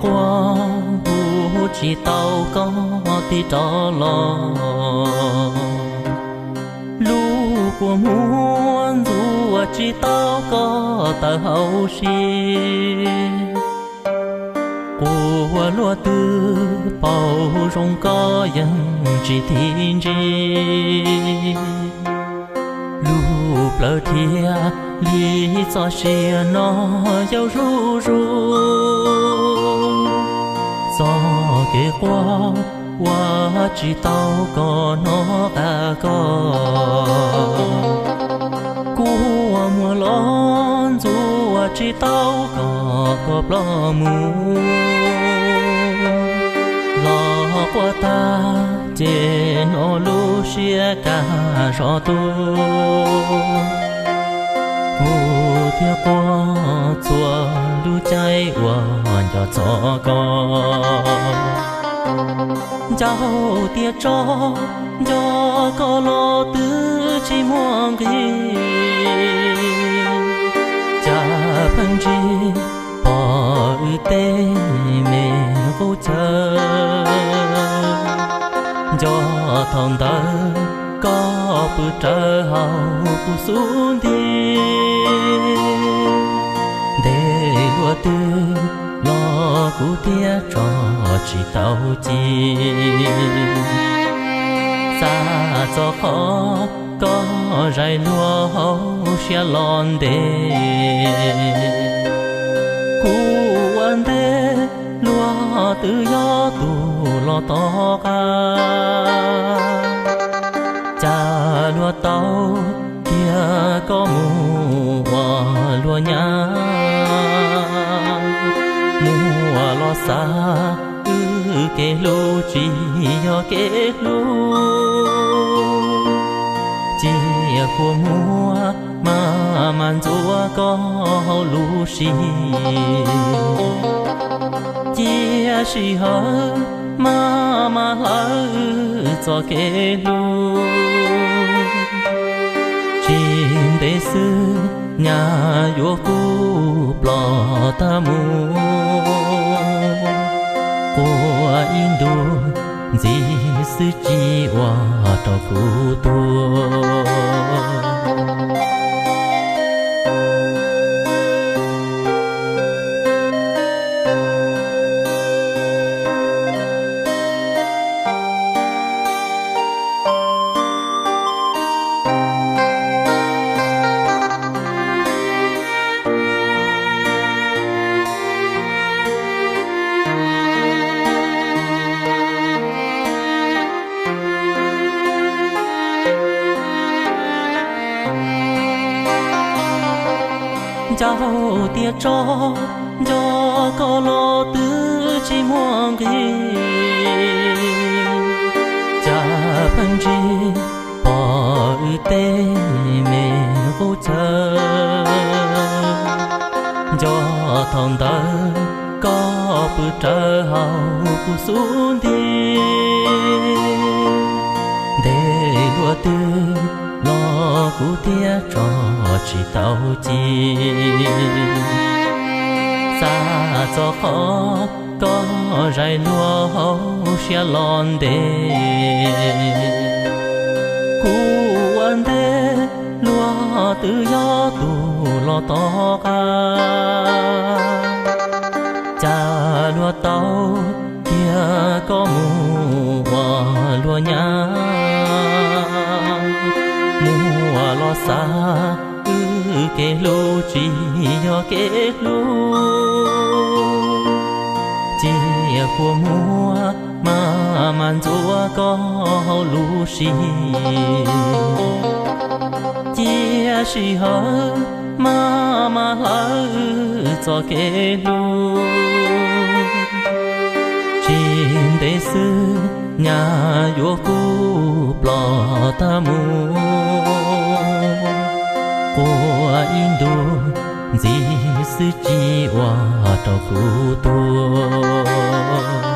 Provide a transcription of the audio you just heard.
Quaj hu tsis tau koj tig rov los, lub kua muag ntxuav tsis tau koj tawm hauv siab. Quaj luaj twg paus zoo koj yeej tsis thim ntsib. Lub plawv thiab li txoj sia no yau zuj zus, txoj kev quaj ua tsis tau koj hnov qab koj. Kua muag los ntxuav tsis tau koj, koj ploj mus los quaj tag ces hnov lub siab kaj zog tuag. Kuv thiaj quaj txhua lub caij uas nco txog koj. Ncauj tias tso, nco koj los twb tsis muaj nqis, cas pheej ntsib pom wb tej me qub chaw. Nco thaum ntawd koj pw rawv hauv kuv xub ntiag, ntev luaj twg los kuv thiaj tso tsis tau ci. Xav txog qhov koj zais luag hauv siab los ntev, kuv ua ntej luag twb yog tus los tom qab. Cas luag tau tias koj mus ua luag nyab, muaj los xav wb kev hlub tsis yog kev hlub. Cia kua muag mas mas ntxuav koj hauv lub siab, cia sij hawm mas mas hlawv wb txoj kev hlub. Tsis ntev xwb nyaj yuav kub ploj tag mus, quaj ib ntus ntxiv xwb tsis ua rau kuv tuag. Ncaug tias tso, nco koj los twb tsis muaj nqis, cas pheej ntsib pom wb tej me qub chaw. Nco thaum ntawd koj pw rawv hauv kuv xub ntiag, ntev luaj twg los kuv thiaj tso tsis tau ci. Xav txog qhov koj zais luag hauv siab los ntev, kuv ua ntej luag twb yog tus los tom qab. Cas luag tau tias koj mus ua luag nyab, muaj los xav wb kev hlub tsis yog kev hlub. Cia kua muag mas mas ntxuav koj hauv lub siab, cia sij hawm mas mas hlawv wb txoj kev hlub. Tsis ntev xwb nyaj yuav kub ploj tag mus, quaj ib ntus ntxiv xwb tsis ua rau kuv tuag.